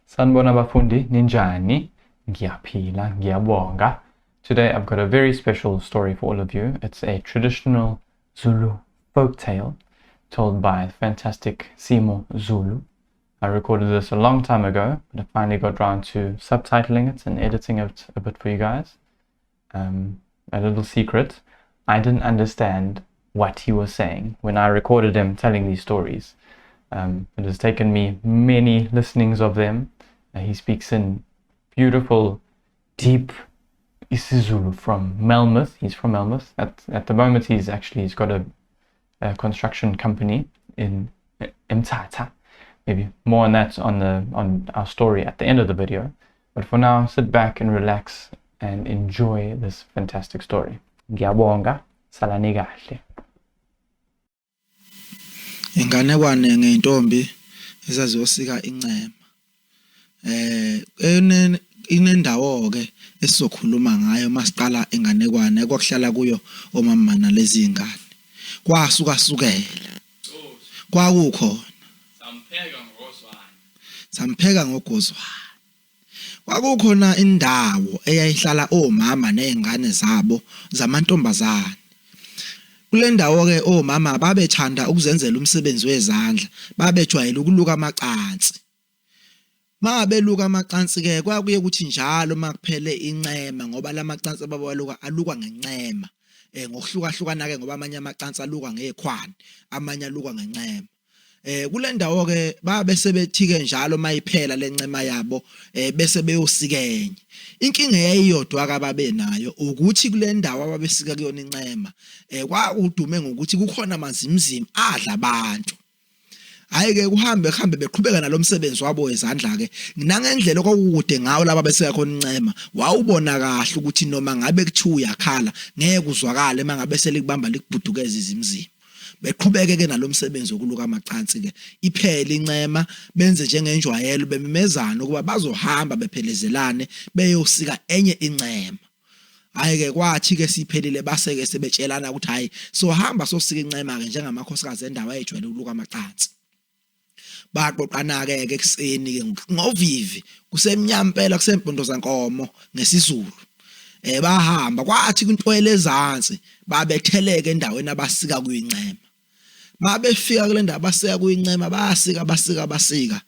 Sanibona bafundi, ninjani? Ngiyaphila, ngiyabonga. Today I've got a very special story for all of you. It's a traditional Zulu folk tale told by the fantastic Simo Xulu. I recorded this a long time ago, but I finally got round to subtitling it and editing it a bit for you guys. A little secret, I didn't understand what he was saying when I recorded him telling these stories. It has taken me many listenings of them. He speaks in beautiful, deep isiZulu from Melmoth. He's from Melmoth. At the moment, he's got a construction company in Mthatha. Maybe more on that on our story at the end of the video. But for now, sit back and relax and enjoy this fantastic story. Ngiyabonga, salani kahle. Inganekwane ngeintombi ezaziyosika incema. Inendawo ke esizokhuluma ngayo masiqala inganekwane ekwakuhlala kuyo omama nalezi zingane. Kwasuka sukela. Kwakukhona Sampheka ngozwane. Sampheka ngogozwane. Kwakukhona indawo eyayihlala omama nezingane zabo zamantombazane. Kule ndawo ke omama babethanda ukuzenzela umsebenzi wezandla, babejwayele ukuluka amacansi. Mabeluka amacansi ke kwakuye kuthi njalo makuphele incema, ngoba lamacansi abawaluka alukwa ngencema. Ngokuhlukahlukana ke, ngoba amanye amacansi alukwa ngekhwani, amanye alukwa ngencema. Kule ndawo ke babe sebethi ke njalo mayiphela lencema yabo bese beyosika enye. Inkinga eyayiyodwa ke ababe nayo ukuthi kule ndawo ababesika kuyona incema kwakudume ngokuthi kukhona amazimzimi adla abantu. Hayi ke, kuhambe kuhambe, beqhubeka nalomsebenzi wabo wezandla ke, nangendlela okwakukude ngawo laba beseka khona incema, wawubona kahle ukuthi noma ngabe kuthiwa uyakhala ngeke uzwakale mangabe selikubamba likubhudukeza izimzima. Beqhubeke ke nalomsebenzi wokuluka amacansi ke, iphele incema, benze njengenjwayelo, bememezana ukuba bazohamba bephelezelane beyosika enye incema. Hayi ke, kwathi ke siphelile, base ke sebetshelana ukuthi hayi, sohamba sosika incema ke njengamakhosikazi endawo ayejwayele ukuluka amacansi. Baqoqana ke ke ekuseni ke ngovivi, kusemnyama impela, kusempondo zankomo ngesiZulu. Bahamba, kwathi kwintwele ezansi babetheleke endaweni abasika kuyincema. Mabefika kule ndawo abasika kuyincema, basika, basika, basika,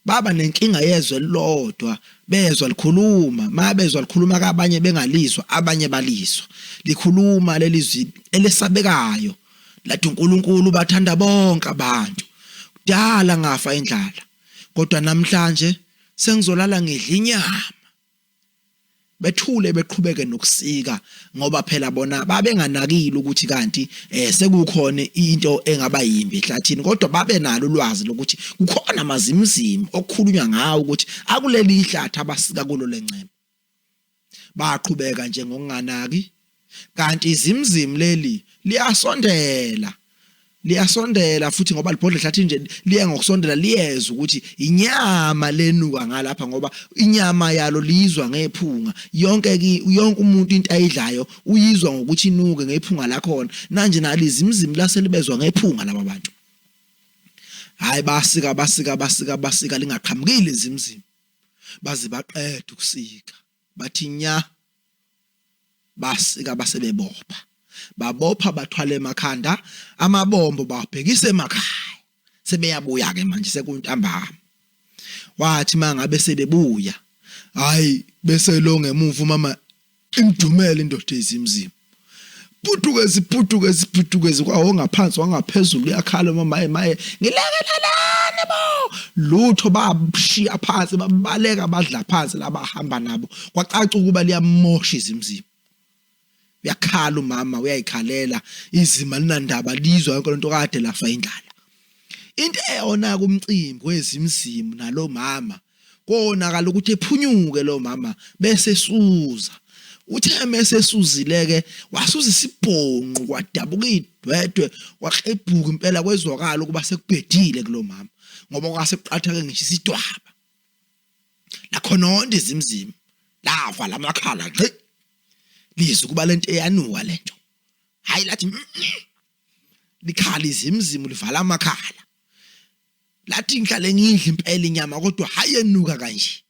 baba nenkinga yezwe elilodwa. Bezwa likhuluma, mabezwa likhuluma kabanye bengalizwa, abanye balizwa likhuluma lelizwi elesabekayo, lathi, "UNkulunkulu bathanda bonke abantu. Kudala ngafa indlala, kodwa namhlanje sengizolala ngidla inyama." Bethule, beqhubeke nokusika, ngoba phela bona babenganakile ukuthi kanti sekukhona into engaba yimbi ehlathini, kodwa babe nalo ulwazi lokuthi kukhona amazimzimi okukhulunywa ngawo ukuthi akuleli ihlathi abasika kulo lencema. Baqhubeka nje ngokunganaki, kanti izimzimi leli liyasondela, liyasondela futhi, ngoba libhodla ehlathini nje, liya ngokusondela, liyezwa ukuthi inyama lenuka ngalapha, ngoba inyama yalo liyizwa ngephunga. Yonke yonke umuntu into ayidlayo uyizwa ngokuthi inuke ngephunga lakhona. Manje nalo izimzimi laselibezwa ngephunga laba bantu. Hayi, basika, basika, basika, basika, lingaqhamukile izimzimi, baze baqeda ukusika. Bathi nya, basika, basebebopha, babopha, bathwala emakhanda amabombo, babhekisa emakhaya. Sebeyabuya ke manje, sekuntambama. Wathi mangabe sebebuya, hayi, bese lo ngemuva umama imdumele indoda ezimzima, putukezi, putukezi, putukezi, kwawo ngaphansi wangaphezulu, uyakhala mama, maye, maye, ngilekelelani bo! Lutho, babushiya phansi, babaleka, badla phansi labahamba nabo. Kwacaca ukuba liyamosha izimzima. Uyakhala umama, uyayikhalela izima, linandaba, lizwa yonke lento, kade lafa indlala. Into eyona kumcimbi wezimzimu nalo mama, konakala ukuthi ephunyuke lo mama bese suza. Uthe mese suzile ke, wasuza isibhonqu, kwadabuka idwedwe, kwaklebhuka impela, kwezwakala ukuba sekubhedile kulo mama, ngoba kwase kuqathake ngisho isidwaba lakhononda izimzima, lava lamakhala ngci, lizwe ukuba lento eyanuka lento. Hayi, lathi likhala izimzimu, livala amakhala. Lathi ngihlale ngidla impela inyama kodwa hayi enuka kanje.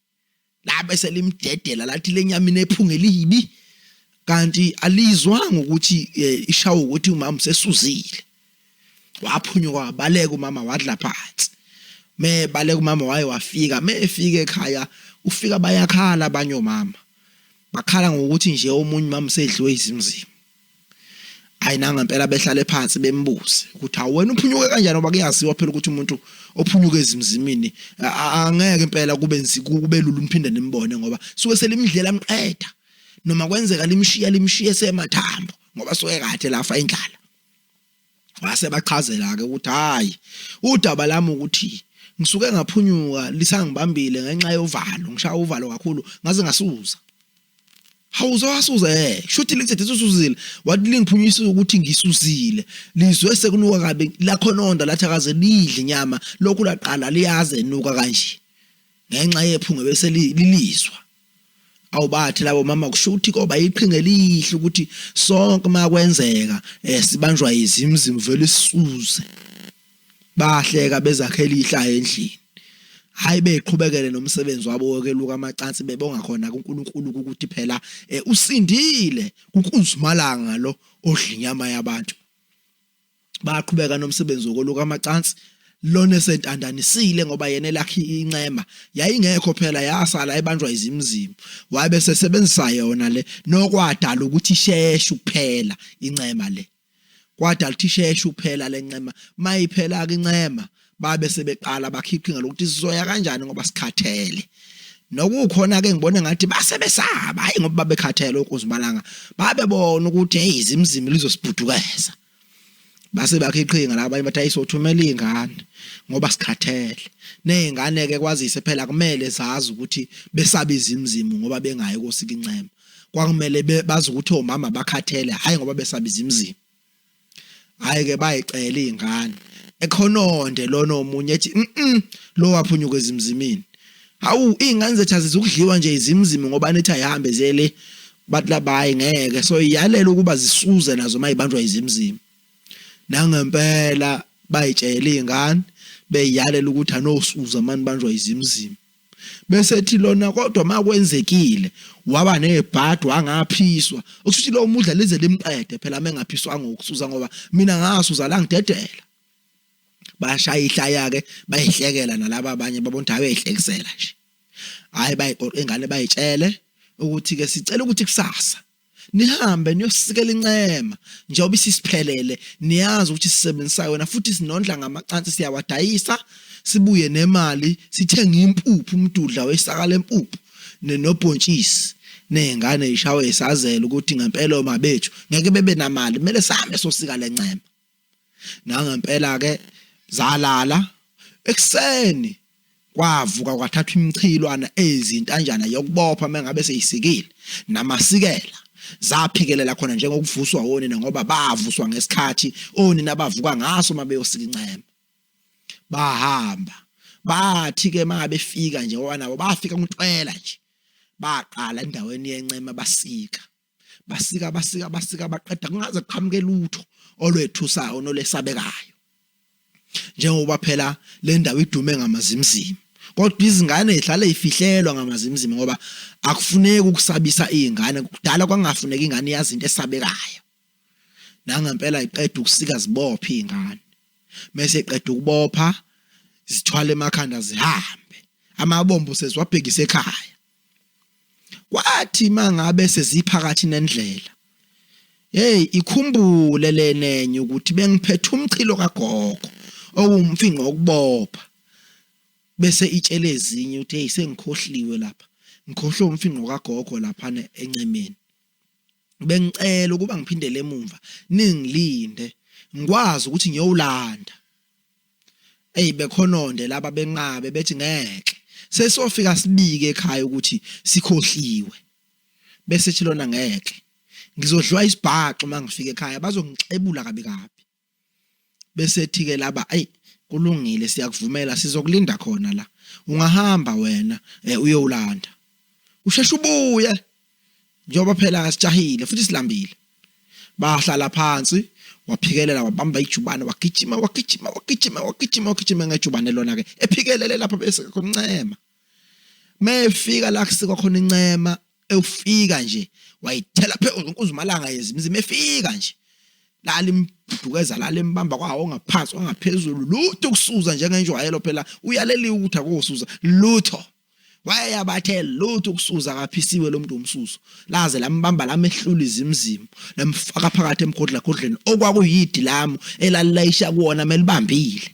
Labe selimdedela lathi lenyama inephunga elibi kanti alizwanga ukuthi eh, ishawa ukuthi umama usesuzile. Waphunyuka wabaleka umama wadla phansi. Me baleka umama waye wafika me efika ekhaya ufika bayakhala abanye omama. Bakhala ngokuthi nje omunye umama usedliwe izimzimu. Hayi nangempela behlale phansi bembuze ukuthi hawu wena uphunyuke kanjani ngoba kuyaziwa phela ukuthi umuntu ophunyuke ezimzimini angeke impela kube kube lula uniphinde nimbone ngoba suke selimdlela amqeda noma kwenzeka limshiya limshiye semathambo ngoba suke kade lafa indlala. Wase bachazela ke ukuthi hayi udaba lami ukuthi ngisuke ngaphunyuka lisangibambile ngenxa yovalo ngishaya uvalo kakhulu ngaze ngasuza. Hawu uzowasuza eh shuthi lithethe usuzile wathi lingiphunyisa ukuthi ngisuzile lizwe sekunuka kabi lakhononda lathi akaze lidle inyama lokhu laqala liyaze enuka kanje ngenxa yephunga bese lilizwa awubathi labo mama kusho ukuthi koba iqhinga elihle ukuthi sonke makwenzeka eh sibanjwa izimzimu vele sisuze Bahleka bezakhela ihlaya endlini. Hhayi beqhubekele nomsebenzi wabo wokeluka amacansi bebonga khona kuNkulunkulu ukuthi phela eh, usindile kunkunzimalanga lo odla inyama yabantu. Baqhubeka nomsebenzi wokoluka amacansi lona esentandanisile ngoba yena elakhe incema yayingekho phela yasala ebanjwa izimzimu wabe sesebenzisa yona le nokwadala ukuthi isheshe ukuphela incema le Kwadala ukuthi isheshe ukuphela le ncema. Mayiphela-ke incema babe sebeqala bakhipha inga lokuthi sizoya kanjani ngoba sikhathele. Nokukhona-ke ngibona ngathi base besaba hhayi ngoba babekhathele oNkunzimalanga babebona ukuthi hey izimzimi lizosibhudukeza. Base bakha iqhinga la abanye bathi ayisothumela iy'ngane ngoba sikhathele. Ney'ngane-ke kwazise phela kumele zazi ukuthi besaba izimzimu ngoba bengayi kosika incema. Kwakumele bazi ukuthi omama bakhathele hhayi ngoba besaba izimzimu. Hhayi ke bayicela iy'ngane. Ekhononde lona omunye ethi mm lo waphunyuka ezimzimini. Hawu iy'ngane zethu azizukudliwa nje izimzimu ngoba nithi ayihambe ziye le. Bathi laba hhayi ngeke so iyalela ukuba zisuze nazo mayibanjwa izimzimu. Nangempela bayitshela iy'ngane beyiyalela ukuthi anosuza manibanjwa izimzimu. Bese ethi lona kodwa makwenzekile waba nebhadi wangaphiswa okusho lo mudla lize limqede phela mengaphiswanga ukusuza ngoba mina ngasuza la ngidedela bashaya ihlaya ke bayihlekela nalaba abanye babona ukuthi abeyihlekisela nje hayi bayiqoqa ingane bayitshele ukuthi ke sicela ukuthi kusasa Nihambe niyosikela incema njengoba isisiphelele niyazi ukuthi sisebenzisa yona futhi sinondla ngamacansi siyawadayisa sibuye nemali sithenge impuphu umdudla wesaka lempuphu nobhontshisi nezingane zishawe isazela ukuthi ngempela omabethu ngeke bebe namali kumele sihambe sosika lencema Nangempela ke zalala ekuseni kwavuka kwathathwa imichilwana eyizintanjana yokubopha mengabe seyisikile namasikela zaphikelela khona njengokuvuswa onina ngoba bavuswa ngesikhathi onina bavuka ngaso uma beyosika incema bahamba bathi ke uma befika nje ngoba nabo bafika kuntwela nje baqala endaweni yencema basika basika basika basika baqeda kungaze kuqhamuke lutho olwethusayo nolesabekayo njengoba phela le ndawo idume ngamazimzimi kodwa izingane zihlale ifihlelwa ngamazimzimi ngoba akufuneki ukusabisa izingane kudala kwangafuneki ingane yazi into esabekayo nangempela iqeda ukusika zibophe izingane mese iqeda ukubopha zithwale emakhanda zihambe amabombo seziwabhekise ekhaya Kwathi mangabe seziphakathi nendlela, hey ikhumbule lenenye ukuthi bengiphethe umchilo kagogo owumfinqo wokubopha bese itshele ezinye ukuthi hey sengikhohliwe lapha ngikhohlwe umfinqo kagogo lapha encemeni bengicela ukuba ngiphindele emumva ningilinde ngikwazi ukuthi ngiyowulanda Eyi bekhononde laba benqabe bethi ngeke sesofika sibike ekhaya ukuthi sikhohliwe bese ethi lona ngeke ngizodliwa isibhaxu uma ngifika ekhaya bazongixebula kabi kabi bese ethi ke laba ayi kulungile siyakuvumela sizokulinda khona la ungahamba wena eh, uyowulanda usheshe ubuye njengoba phela sijahile futhi silambile bahlala phansi. Waphikelela wabamba ijubane wagijima wagijima wagijima wagijima wagijima ngejubane lona ke ephikelele lapha bese khona Mefika la kusikwa khona incema ewufika nje wayithela phezulu inkunzimalanga yezimzima efika nje lalimbhudukeza lalimbamba kwawo ngaphansi wangaphezulu lutho kusuza njengenjwayelo phela uyaleliwe ukuthi akosuza lutho wayeyabathe lutho ukusuza akaphisiwe lo muntu umsuzo laze lambamba lamehlula izimzimu lamfaka phakathi emgodlagodleni okwakuyidi lamu elalilayisha kuwona melibambile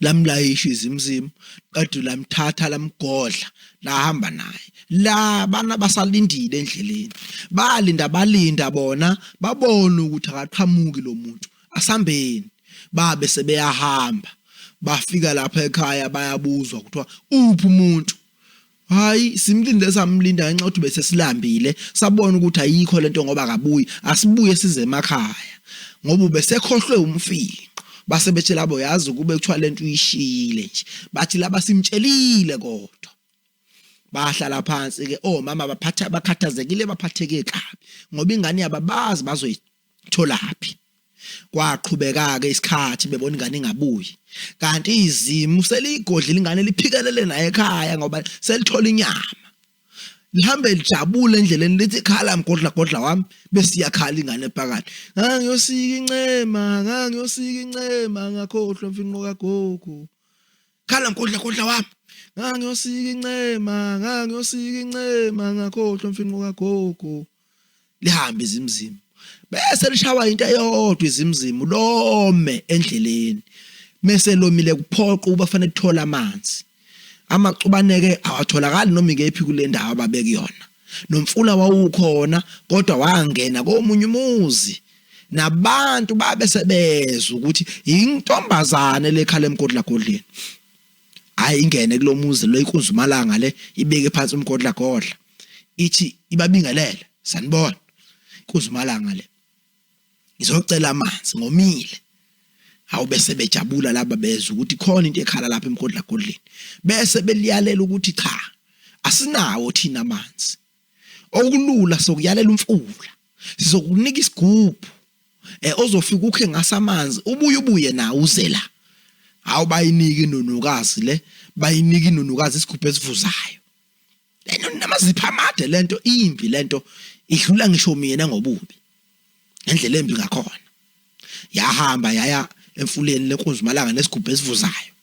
lamlayisha izimzimu qede lamthatha lamgodla lahamba naye la bana basalindile endleleni balinda balinda bona babona ukuthi akaqhamuki lo muntu asambeni babe sebeyahamba bafika lapha ekhaya bayabuzwa kuthiwa uphi umuntu Hayi simlinde samlinda ngenxa ukuthi bese silambile sabona ukuthi ayikho lento ngoba akabuyi asibuye size emakhaya ngoba ubesekhohlwe umfinqo base bethi labo yazi kube kuthiwa lento uyishiyile nje bathi laba simtshelile kodwa bahlala phansi ke omama baphatha bakhathazekile baphatheke kabi ngoba ingane yababazi bazoyitholaphi Kwaqhubeka-ke isikhathi bebona ingane ingabuyi. Kanti izimu seliyigodlile ingane liphikelele naye ekhaya ngoba selithola inyama. Lihambe lijabule endleleni lithi khala mgodla godla wami bese iyakhala ingane phakathi. Ngangiyosika incema, ngangiyosika incema ngakhohlwa mfinqo kagogo. Khala mgodla godla wami. Ngangiyosika incema, ngangiyosika incema ngakhohlwa mfinqo kagogo. Lihambe izimzimu. Bese lishawa into eyodwa izimzimu lome endleleni. Mese lomile kuphoqa ukuba fanele kuthola amanzi. Amacubaneke awatholakali noma ikephi kule ndawo ababekuyona. Nomfula wawukhona kodwa wangena komunye umuzi. Nabantu babe sebezwa ukuthi yintombazane lekhala emgodlagodleni. Hayi ingene kulomuzi lo inkunzimalanga le ibeke phansi umgodlagodla. Ithi ibabingelele sanibona. Inkunzimalanga le. Ngizocela amanzi ngomile. Hawu bese bejabula laba bezwa ukuthi khona into ekhala lapha emgodlagodleni. Bese beliyalela ukuthi cha asinawo thina amanzi. Okulula sokuyalela umfula. Sizokunika isigubhu eh ozofika ukhe ngasamanzi ubuye ubuye nawo uze la. Hawu bayinike inonukazi le, bayinike inonukazi isigubhu esivuzayo. Lento namazipho amade lento imbi lento idlula ngisho mina ngobubi. Ngendlela embi ngakhona. Yahamba yaya emfuleni lenkunzimalanga nesigubhu esivuzayo.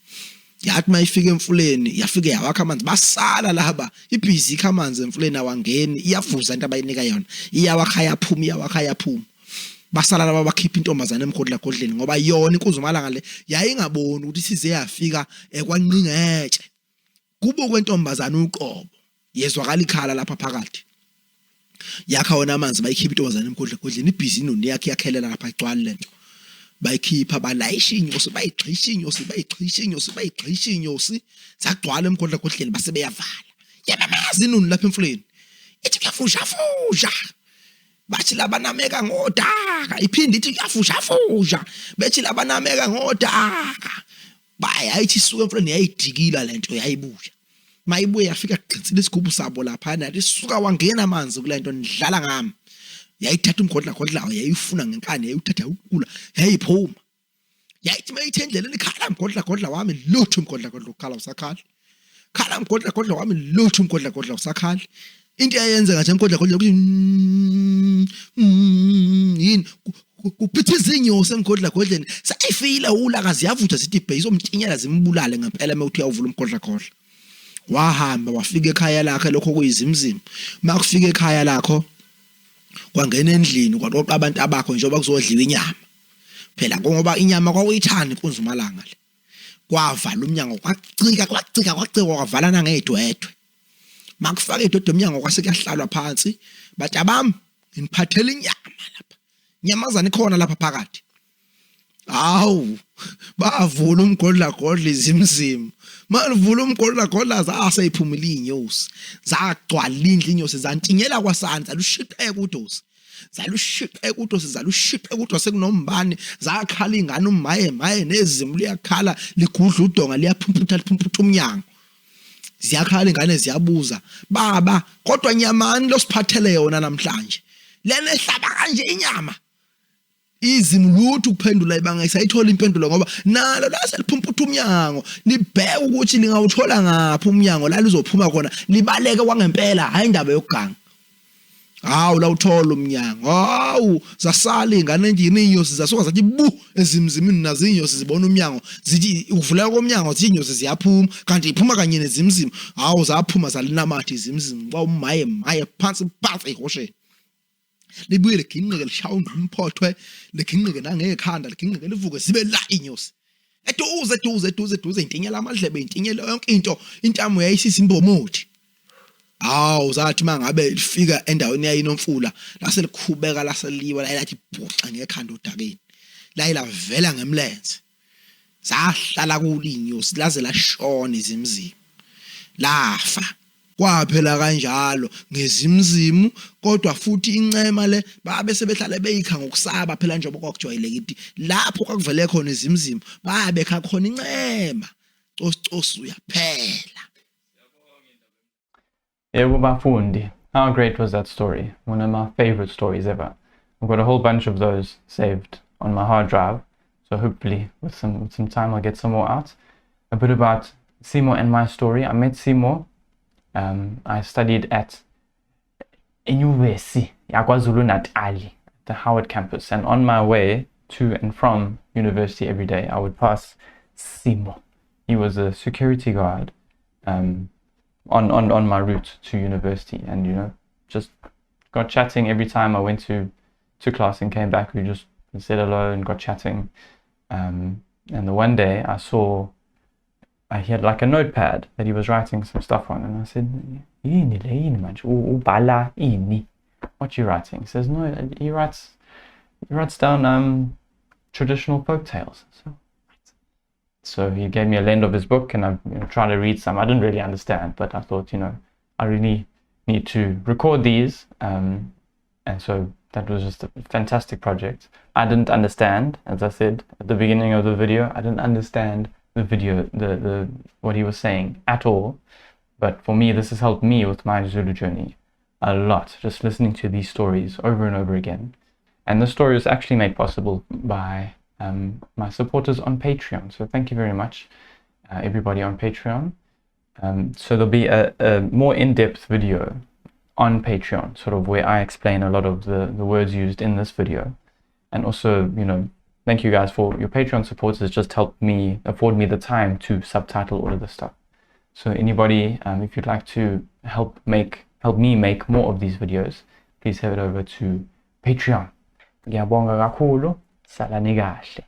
Yathi mayifika emfuleni yafike yawakha amanzi basala laba ibhizi ikha amanzi emfuleni awangeni iyavuza into abayinika yona iyawakha yaphuma iyawakha yaphuma basala laba bakhipha intombazane emgodlagodleni ngoba yona inkunzimalanga le yayingaboni ukuthi size yafika ekwanqingetshe kubo kwentombazane uqobo yezwakala ikhala lapha phakathi yakha wona amanzi bayikhipha intombazane emgodlagodleni ibhizi inoni yakhe yakhelela lapha igcwale lento bayikhipha balayisha inyosi bayigxisha inyosi bayigxisha inyosi bayigxisha inyosi zagcwala emgodlagodleni base beyavala yamamaza inoni lapha emfuleni ithi kuyafusha fusha bathi labanameka ngodaka iphinde ithi kuyafusha bethi labanameka ngodaka bayayithi isuka emfuleni yayidikila lento yayibuya mayibuye yafika gqinsile isigubhu sabo lapha nathi suka wangena amanzi kulento nidlala ngami yayithatha umgodla godlayo yayifuna ngenkani yayithatha yawukula yayiphuma yayithi mayithi endleleni khala mgodla godla wami lutho umgodla godla ukhala usakhala khala mgodla godla wami lutho umgodla godla usakhala into eyayenzeka nje emgodla godla ukuthi mm, mm, yini kuphithiza inyosi emgodla godleni sayifile ulaka ziyavutha zithi bhe izomtinyela zimbulale ngempela uma uthi uyawuvula umgodla godla wahamba wafika ekhaya lakhe lokho kuyizimzimu makufika ekhaya lakho kwangena endlini kwaqoqa abantu abakho njengoba kuzodliwa inyama phela ngoba inyama kwakuyithanda inkunzimalanga le kwavala umnyango kwacika kwacika kwacika kwavalana ngedwedwe makufaka idwedwe emnyango kwase kuyahlalwa phansi bathi abami nginiphathela inyama lapha inyamazana ikhona lapha phakathi hawu bavula umgodlagodla izimzimu malivula umgodlagodla zaseyiphumile iy'nyosi zagcwala indlu inyosi zantinyela kwasani zalushiqeka udosi zalushiqeka udosi zalushiqeka udosi sekunombani zakhala ingane umaye maye nezimu liyakhala ligudla udonga liyaphumputha liphumputha umnyango ziyakhala ingane ziyabuza baba kodwa nyamani losiphathele yona namhlanje lena ehlaba kanje inyama. Izimu lutho ukuphendula ibanga isayithola impendulo ngoba nalo lase liphumputha umnyango libheka ukuthi lingawuthola ngaphi umnyango la lizophuma khona libaleke kwangempela hayi indaba yokuganga. Hawu lawuthola umnyango. Hawu zasala ingane endlini inyosi zasuka zathi bu ezimzimini nazo inyosi zibona umnyango zithi uvuleka komnyango zithi inyosi ziyaphuma kanti iphuma kanye nezimzimu. Hawu zaphuma zalinamatha izimzimu kwawumaye maye phansi phansi ehosheni. Libuye liginqike lishaya ungqimphothwe liginqike nangekhanda liginqike livuke zibe la inyosi. Eduze eduze eduze eduze intinyela amadlebe intinyela yonke into intamo yayisisa imbomothi. Hawu zathi mangabe lifika endaweni yayinomfula lase likhubeka laseliwa lathi bhuxa ngekhanda odakeni. Laye lavela ngemlenze. Zahlala kulo inyosi laze lashona izimzimu. Lafa. Kwaphela kanjalo ngezimzimu kodwa futhi incema le babe sebehlale beyikha ngokusaba phela njengoba kwakujwayelekile ukuthi lapho kwakuvele khona izimzimu babekha khona incema cosi cosi uyaphela. Yebo bafundi, how great was that story? One of my favorite stories ever. I've got a whole bunch of those saved on my hard drive, so hopefully with some time I'll get some more out. A bit about Simo and my story. I met Simo. I studied at Enyuvesi yaKwaZulu Natali, the Howard campus, and on my way to and from university every day, I would pass Simo. He was a security guard on my route to university, and just got chatting every time I went to class and came back. We just said hello and got chatting. And the one day I saw he had like a notepad that he was writing some stuff on, and I said, "Yini le, yini manje? Ubhala ini? What you writing?" He says, "No, he writes down traditional folk tales." So he gave me a lend of his book, and I tried to read some. I didn't really understand, but I thought, I really need to record these. And so that was just a fantastic project. I didn't understand, as I said at the beginning of the video, I didn't understand the video, the what he was saying at all. But for me, this has helped me with my Zulu journey a lot, just listening to these stories over and over again. And the story was actually made possible by my supporters on Patreon. So thank you very much, everybody on Patreon. So there'll be a more in-depth video on Patreon, sort of where I explain a lot of the words used in this video. And also, thank you guys for your Patreon support. It's just helped me afford me the time to subtitle all of this stuff. So anybody, if you'd like to help me make more of these videos, please head over to Patreon. Ngiyabonga kakhulu. Salani kahle.